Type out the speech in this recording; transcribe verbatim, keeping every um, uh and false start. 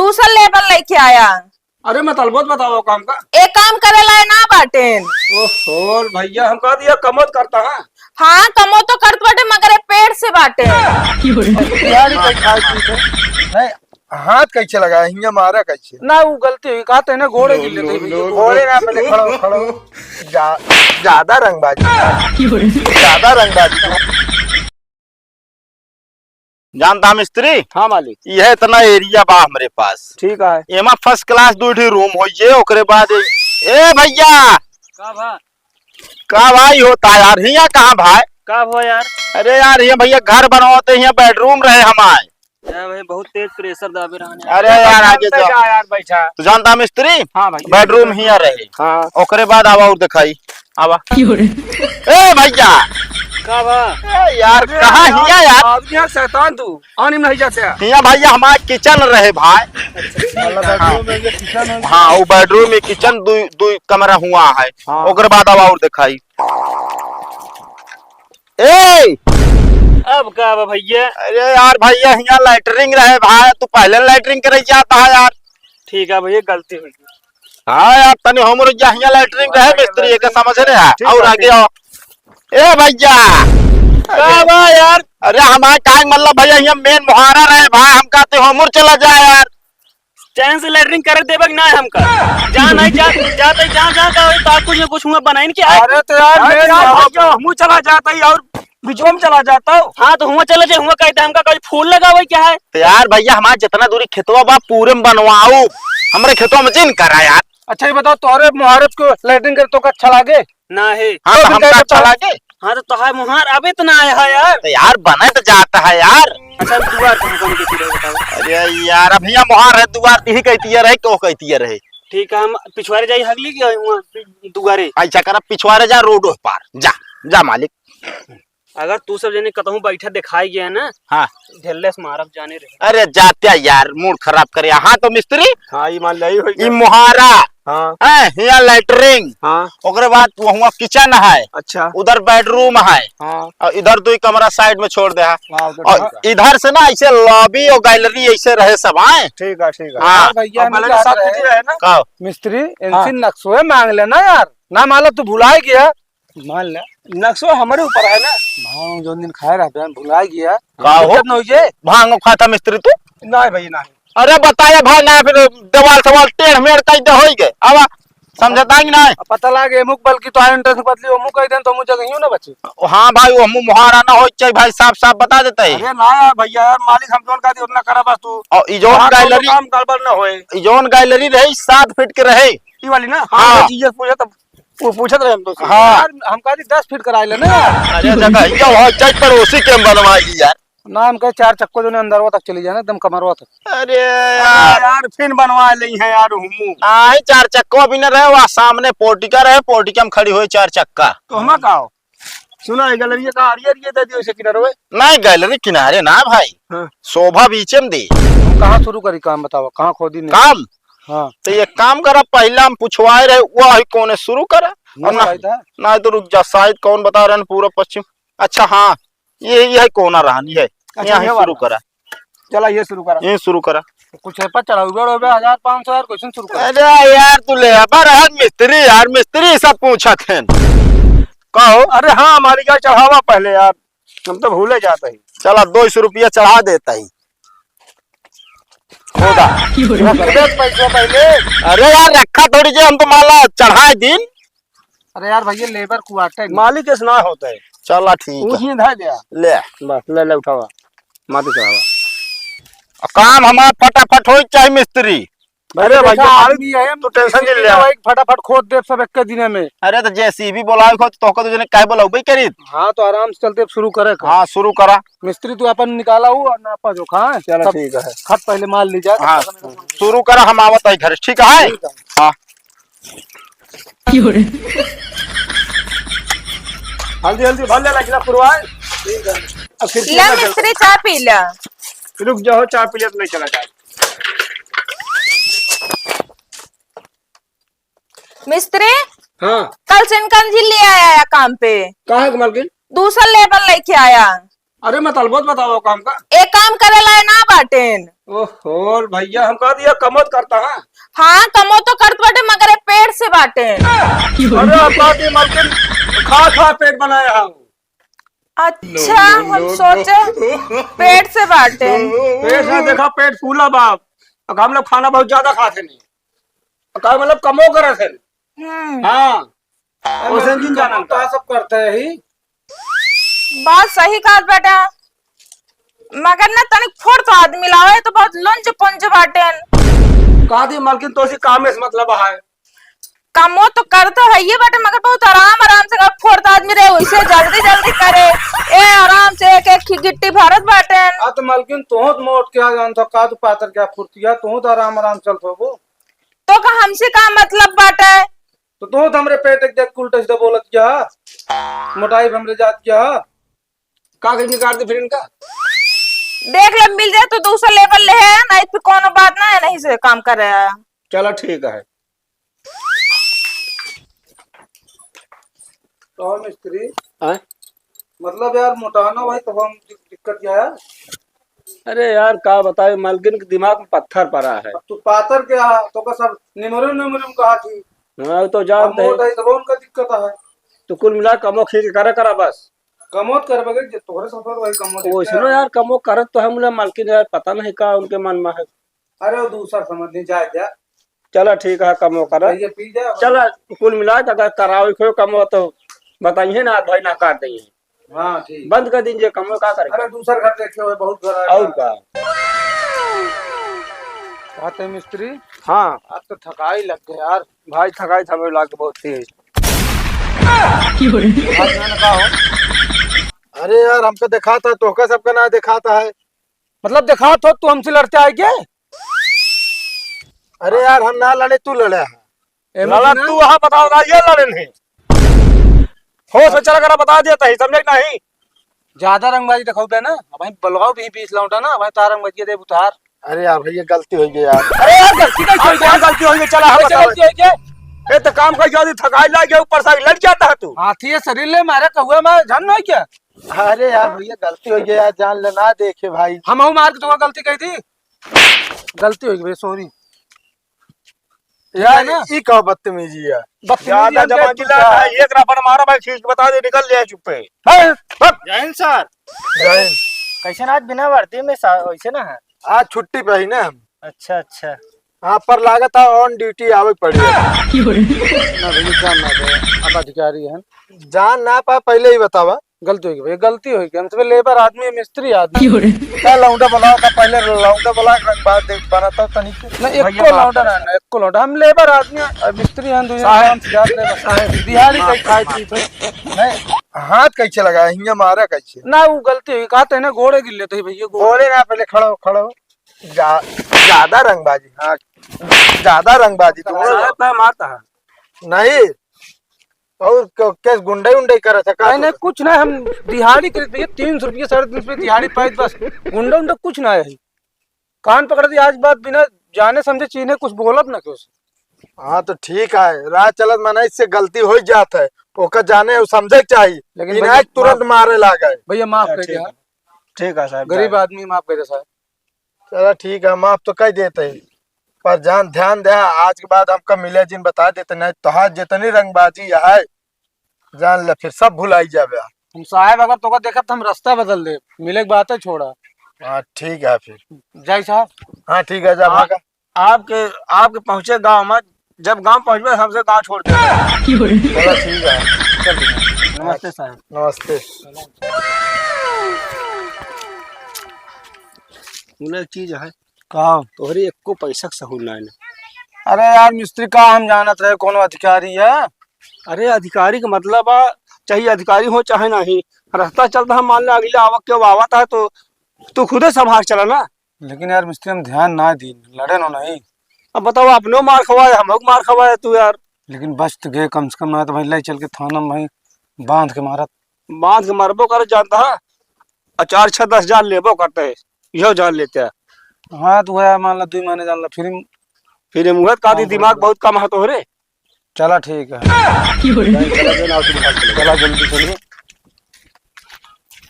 दूसर लेबर लेके आया। अरे मतलबो तो बताओ काम का। ए काम करे लाए ना बाटेन। ओहो भैया, हम कह दिया कमो तो करता है। हाँ, कमो तो करत बाटे, मगर ए पेट से बाटे। यार, ये कोई खाए पीते नहीं, हाथ कैसे लगा, हियाँ मारा कैसे? ना, वो गलती हुई, कहा तेने घोड़े गिर लेते भैया। घोड़े ना, पहले खड़ा हो, खड़ा हो। जा-, ज्यादा रंगबाजी, ज्यादा रंगबाजी। जानता मिस्त्री? हाँ मालिक। यह इतना एरिया बा हमरे पास। ठीक है। एमा फर्स्ट क्लास दू ठी रूम होइए, ओकरे बाद ए, ए भैया। का भा? का भाई होता यार, हिया कहाँ भाई? का भा यार? अरे यार, हिया भैया घर बनवाते, हिया बेडरूम रहे हमारे। यार भाई, बहुत तेज प्रेशर दाबे रहने। अरे यार, आगे जा। जा यार, बैठा। तू जानता मिस्त्री? हाँ भाई। बेडरूम हिया रहे। हाँ। ओकरे बाद आवा और दिखाई। आवा। क्यों रे? ए भैया। का बा? ए यार, अरे कहाँ यार, हिया यार? आदमी है शैतान तू। आनी में नहीं जाते हैं। हिया भैया हमारा किचन रहे भाई। अच्छा, मतलब बेडरूम में ये किचन है? हाँ, वो बेडरूम में किचन दो, दो कमरा हुआ है। हाँ। ओकरे बाद आवा और दिखाई। ए! अब का बा भैया? अरे यार भैया, हिया लैट्रिन रहे भाई, तू पहले लैट्रिन करे जाता है यार। ठीक है भैया, गलती हो गई। हाँ यार, तनी हमरो जा हिया लैट्रिन रहे मिस्त्री, एके समझ रहे हैं। ठीक और है, आगे ठीक। आओ। ए भैया। का बा यार? अरे हमारे काहे मतलब भैया, हिया मेन मोहारा रहे भाई, हम कहते हमर चला जाए यार। चैन से लैट्रिन करे देबे कि ना हमका? जा नहीं जा, जाते जा, जा का होई, तो कुछ ना कुछ हुआ बनाइन के आए। अरे तो यार, अरे मेन यार, मोहारा भैया, हमू चला जाता ही और बिचवा में चला जाता हो। हाँ, तो हुआ चला जाए, हुआ कहते हमका कोई फूल लगावे क्या है? तो यार भैया, हमारा जितना दूरी खेतवा बा, पूरे में बनवाओ, हमरे खेतवा में जिन करा यार। अच्छा, ये बताओ, तोहरे मुहारत को लैट्रिन करे तो का अच्छा लागे? ना है। हाँ, तो तो फिर हमका कैसे अच्छा बताओ? लागे? हाँ, तो तोहार मुहार अबे तो ना आया है यार। तो यार, बने तो जाता है यार। अच्छा, दुआर कहाँ कौन के तुझे बताओ? अरे यार, अब हिया मुहार है, दुआर ती ही कहती है रहे, क्यों कहती है रहे? ठीक है, हम पिछुआरे जाई हगली के हुआ दुआरे। अच्छा, कर अब पिछुआरे जा, रोड पार जा, जा मालिक। अगर तू सब जने कतहूँ बैठा दिखाई गया ना, हाँ। ढेल्ले से मारब जाने रहे। अरे जात्या यार, मूड खराब करे। हाँ तो मिस्त्री, हाँ, ई मान ले, ई होई ई गया। मुहारा, हाँ। हैं, हिया लैट्रिन, हाँ। ओकरे बाद वहाँ किचन है, अच्छा। उधर बेडरूम है, हाँ। और इधर दो कमरा साइड में छोड़ दे है। हाँ, तो और ठीक है। इधर से ना ऐसे लॉबी और गैलरी ऐसे रहे सब, आए। ठीक है, ठीक है। हाँ। यार भैया, और हम बलैन कह साफ रहे सुथरी रहे ना। का? मिस्त्री, इनसे हाँ। नक्शे मांग लेना यार, ना मान लो तू भुला ही गया। मान ले। नक्शो हमरे ऊपर है ना। हाँ, जोन दिन खाए रहते हैं, भुला गया। का हो? दिक्कत न होइए। भांग खाता मिस्त्री तू? नहीं भाई, नहीं। अरे बताया भाई, ना फिर देवाल सवाल टेढ़ मेढ़ कई दे होई गए। अब समझता कि नहीं? अब पता लागे, मुख बल की तो आयरन टेस्ट बदली, वो मुख कह दें तो मुझे कहीं ना बचे। हाँ भाई, वो मुँह मुहारा ना हो चाहिए भाई, साफ साफ बता देते हैं। अरे ना यार भैया, यार मालिक हम जोन का दी उतना करा बस तू। और ई जोन वहाँ कौनो गैलरी, काम गड़बड़ ना होए। ई जोन गैलरी रही सात फीट के रहे। ई वाली ना? हाँ, हाँ। ये चीजें पूछे तब वो पूछत रहे हम तो। हाँ। यार, हम कहली दस फीट कराई ले ना यार। अरे देखा, ये हो चाहे पड़ोसी के हम बनवाई ली यार। ना, हम कहे चार चक्को जो ने अंदरवा तक चली जाए ना, एकदम कमरवा तक। अरे अरे यार। यार, फिर बनवा ले है यार, हुमू। नाही, चार चक्को अभी न रहे, वहाँ सामने पोर्टिका रहे, पोर्टिका में खड़ी हुई चार चक्का। तो हम का हो? सुना है, गैलरी का आरिया, आरिया दे दियो इसे किनारे। नहीं, गैलरी किनारे ना भाई, हाँ। शोभा बीचे में दे। हम कहाँ शुरू करी काम, बतावा, कहाँ खोदी नहीं? काम? हाँ। तो एक काम करा, पहला हम पुछवाए रहे, वो ही कोने शुरू करा। ना, और ना, शायद है। ना तो रुक जा, शायद कौन बता रहे हैं, पूरब पश्चिम। अच्छा हाँ, ये, ये कोना रहा नहीं है, अच्छा, यहाँ ये शुरू वाला। करा। चला, ये शुरू करा। ये शुरू करा। कुछ है पर चढ़ाऊ बेड़ हो बे, हजार पाँच सौ यार, क्वेश्चन शुरू करा। अरे यार, तू लेबर है, मिस्त्री यार, मिस्त्री सब पूछत हैं। कहो। अरे हाँ, हमारी क्या चढ़ावा पहले यार, हम तो भूले जाते हैं। चला, दो सौ रुपया चढ़ा देता ही। होगा। रख दे पैसा पहले। अरे यार, रखा थोड़ी जे, हम तो माला चढ़ाए दिन। अरे यार भैया, लेबर क्वार्टर में। मालिक के सुना होता है। चला ठीक है। पूछ नहीं था क्या? ले। बस, ले, ले उठावा। माथे चढ़ावा। आ, काम हमारा फटाफट होई चाहे मिस्त्री। अरे अरे भैया, भैया, आदमी है, तू टेंशन मिस्त्री जिन ले। ना भाई, फटाफट खोद देब सब एक के दिने में। अरे तो जेसीबी बोलावे को, तो तोहका तो जने काहे बोलावे करी? हाँ, तो आराम से चलते शुरू करे का। हाँ, शुरू करा। मिस्त्री तू अपन निकाला हो और नापा जोखा, हाँ? चलो, सब ठीक है। खट पहले मार ली जाए, हाँ, तब तक शुरू करा, हम आवत है घर, ठीक है? ठीक है। हाँ। क्यों रे? हल्दी, हल्दी भर ले, लखना पुरवाए। ठीक है। अब खिड़की ला अंदर कर। मिस्त्री, चाय पी ला। रुक जाओ, चाय पी ले तो नहीं चला जाए। मिस्त्री, हाँ। कल से इनका जी ले आया है काम पे। कहाँ के मालकिन? दूसरा लेबर लेके आया। अरे, मतलबो तो बताओ काम का। ए काम करे लाए ना बाटेन। ओहो, भैया, हम कह दिया, कमो तो करता है। हाँ, कमो तो करत बाटे, मगर ए पेट से बाटेन। अरे, हम कह दिया, मलकिन, खा, खा पेट बनाया है। अच्छा, हम सोचे पेट से बाटेन। पेट से देखा, पेट फूला बाप। अब हम लोग खाना बहुत ज्यादा खाते नहीं। अब का मतलब, कमो करत है। हम्म। हाँ। अरे, उसे मलकिन, जिन जाना कमो तो सब करते ही। बात सही कहत बेटा, मगर ना तनिक फुर्त आदमी लावे तो बहुत लुंज पुंज बाटेन। का दी मलकिन, तो सी काम से मतलब है। कमो तो करत है ये बाटे, मगर बहुत आराम आराम से कर, फुर्त आदमी रहे वैसे जल्दी जल्दी करे। ए आराम से एक एक गिट्टी भरत बाटेन। आ तो मलकिन, तोहूँ तो मोट क्या जानता, का तू पातर क्या फुर्तिया, तोहूँ तो आराम आराम चलत होबो। तो का हमसे का मतलब बाटे? तो तू तो हमरे पेट के देख के उल्टा सीधा बोलत गया, मोटाई पे हमरे जात गया। का करी, निकाल दे फिर इनका। देख ले, मिल जाए तो दूसरा लेबर ले है, नहीं तो कोनो बात ना है, नहीं से काम करे है। चला ठीक है। तो मिस्त्री, हाँ? मतलब यार, मोटाना भाई, तब हम दिक-, दिक्कत क्या है? अरे यार, का बताए, मालकिन के दिमाग में पत्थर पड़ा है। अब तू पातर के हा, तो का सब निमरू निमरू कहा थी। हाँ, वो तो अब जानते हैं। मोट है, तब उनका दिक्कत है। तो कुल मिला कमो खींच के करा करा बस। कमो तो करबे के, जे तोहरे साथ भाई कमो वो देखते सुनो हैं। यार, कमो करत तो है मुला मालकिन यार, पता नहीं का उनके मन में है। अरे, वो दूसरा समझ नहीं, जा, जा। चला ठीक है, कमो करा। भैया, पी जा। चला, कुल मिला के अगर करावे को कमो तो बताइए ना, भाई ना काट देंगे। हाँ, ठीक। बंद कर दीजिए कमो, का करेंगे? अरे, दूसर घर देखे हुए, बहुत घर है। और का? बात है मिस्त्री। हाँ। आज तो थकाई लग गई यार। भाई, थकाई थमे लाग बहुत तेज। आज मैंने कहा हो। अरे यार, हमको दिखाता है, तोहका सबका ना दिखाता है। मतलब, दिखात हो, तू हमसे लड़ते आए के? अरे यार, हम ना लड़े, तू लड़े है। एमे लड़ा ना। तू वहाँ बताओ ना, ये लड़े नहीं। होश में चला करा, बता देता ही, समझे कि नहीं? ज्यादा रंगबाजी दिखाऊ बे ना, अब हम बलगाओ भी बीस लौंडा ना, अब तार रंगबाजी दे उतार। अरे यार भैया, गलती हो गई यार। अरे यार, गलती कैसे हो गई? गलती हो गई, चला, हम कैसे बताओ। गलती हो गई? ए, तो काम का ज्यादा थकाई लाग गया, ऊपर से लड़ जाता है तू। हाथी ये शरीर ले मारे कहुआ में झन नहीं क्या? अरे यार भैया, गलती हो गई यार, जान ले ना देखे भाई। हम हूँ मार के तुम्हारा गलती कही थी, गलती हो गई भैया, sorry। यार, है ना? ई का बदतमीजी है? बदतमीजी ज्यादा हम क्या जबान तू चिल्ला रहा है, एक रफड़ मारा भाई, खींच के बता दे, निकल ले चुप्पे। है, बक। जय हिंद सर। जय हिंद। कैसे ना आज बिना वर्दी में सा-, वैसे ना है? आज छुट्टी पे ही ना हम। अच्छा, अच्छा। हाँ, पर लागत है on duty आवे के पड़ी। ना भैया, जान ना दे, आप अधिकारी हैं। जान ना पा, पहले ही बतावा। गलती हो गई भैया, गलती हो गई। हम तो लेबर आदमी है, मिस्त्री आदमी। क्यों रे? का लौंडा बुलाओ, का पहले लौंडा बुला के रंगबाज देख बनाता तनी के। नहीं, भैया, एको माफ लौंडा करो। ना, ना, एको लौंडा। हम लेबर आदमी है, अब मिस्त्री हैं, दुनिया साहब, काम से जात लेबर। साहब, दिहाड़ी माफ कहीं खाए करो, पीते। नहीं, हाथ कैसे लगा है? हियाँ मारा कैसे? ना, वो गलती हो गई। कहा तो है ना, गोड़े गिर लेते हैं भैया, गोड़े। गोड़े ना, पहले खड़ा हो, खड़ा हो। जा-, ज्यादा रंगबाजी, हाँ, ज्यादा रंगबाजी तुम लोग। साहब, मैं मारता है। नहीं, और क-, कैसे गुंडे उंडे करे थे का नहीं, तू? नहीं, कुछ नहीं, हम दिहाड़ी करीत भैया, तीन सौ रुपये, साढ़े तीन सौ रुपये दिहाड़ी पाई, बस। गुंडा उंडा कुछ ना है। कान पकड़ दिया, आज बात बिना जाने समझे चीने कुछ बोलब ना कुछ। हाँ, तो ठीक है, राह चलत मनई से गलती हो जात है, ओकर जाने और समझे के चाहिए, लेकिन इनाय भैया, तुरंत माफ, मारे लागे। भैया, माफ अच्छा, कर ठीक दिया। है, ठीक है साहब, गरीब जाए। आदमी, माफ कर दे साहब। चला ठीक है, माफ तो कर देते ही, पर जान ध्यान दे, आज के बाद हमका मिले जिन बता देते, नहीं तोहार जितनी रंगबाजी है, जान ले फिर सब भुलाई जाबे। हम साहब अगर तोका देखब तो हम रास्ता बदल देब, मिले के बात है छोड़ा। हाँ ठीक है फिर। जय साहब। हाँ ठीक है, जा हाँ, भागा। आपके, आपके पहुँचे गाँव में, जब गाँव पहुँचबे हमसे गाँव छोड़ देबे। चलो ठीक है, चल ठीक है। नमस्ते साहब। नमस्ते। बोले एक चीज है। का? तोहरे एको पैसा के सहूर ना है ना। अरे यार मिस्त्री, का हम जानत रहे कोनो अधिकारी है? अरे अधिकारी का मतलब आ, चाहे अधिकारी हो चाहे नहीं, रास्ता चलता हम मान ले अगले आवक के आवत है तो तू खुदे संभाल चला ना। लेकिन यार मिस्त्री, हम ध्यान ना दी, लड़े नो नहीं। अब बताओ, अपनो मार खवाए, हमहू के मार खवाए तू यार। लेकिन बच तो गए कम से कम, ना तो भाई ले चल के थाना में भाई बांध के मारत। बांध के मारबो कर जानता है, और चार छह दस जान लेबो करते हैं, यह जान लेते हैं। हाँ, तो वह मान ला, दुई महीने जान ला, फिर फिर ये मुहत का दी, हाँ, दिमाग भाई। बहुत कम है तोहरे। चला, ठीक है। चला, चला, चला, चला, जल्दी चलिए।